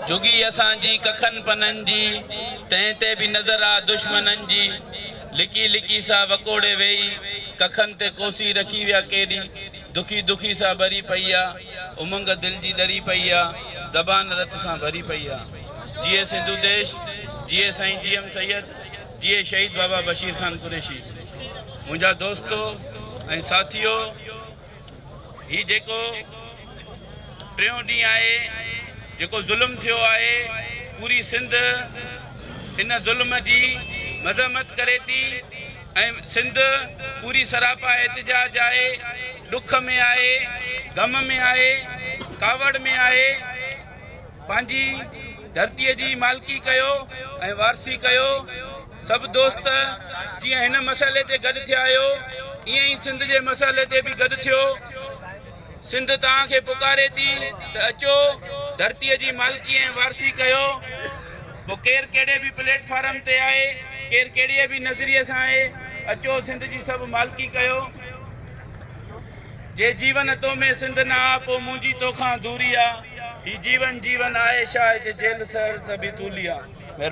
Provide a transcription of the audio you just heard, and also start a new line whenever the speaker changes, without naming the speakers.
جهڳي اسان جي ڪکن پنن جي، تنهن تي به نظر آ دشمنن جي. لڪي لڪي سا وڪوڙي ويئي، ڪکن تي ڪوسي رکي ويا ڪيڏي. دکي دکي سا ٻري پئي آ، امنگ دل جي ڏري پئي آ، زبان رت سان ڀري پئي آ. جيئي سنڌو ديش، جيئي سائين جي ايم سيد، جيئي شهيد بابا بشير خان قريشي. منهنجا دوستو ۽ ساٿيو! هي جيڪو ٽيون ڏينهن آهي جيڪو ظلم ٿيو آهي پوري سنڌ ان ظلم جي مذمت ڪري ٿي ۽ سنڌ پوري سراپا احتجاج آهي ڏک ۾ آهي غم ۾ آهي ڪاوڙ ۾ آهي پنهنجي ڌرتي جي مالڪي ڪيو ۽ وارثي ڪيو سڀ دوست جيئن هن مسئلي تي گڏ ٿيا آهيو ائين ئي سنڌ جي مسئلي تي به گڏ ٿيو. سنڌ توهان کي پڪاري ٿي ته اچو ڌرتيء جي مالڪي ۽ وارثي ڪيو. پوء ڪير ڪهڙي به پليٽ فارم تي آهي، ڪير ڪهڙي به نظريي سان آهي، اچو سنڌ جي سڀ مالڪي ڪيو. جي جيون تو ۾ سنڌ نه آ، پوء منهنجي توکان دوري آ. هي جيون جيون آهي شاهه هتي جيل سحر ته به طولي آ.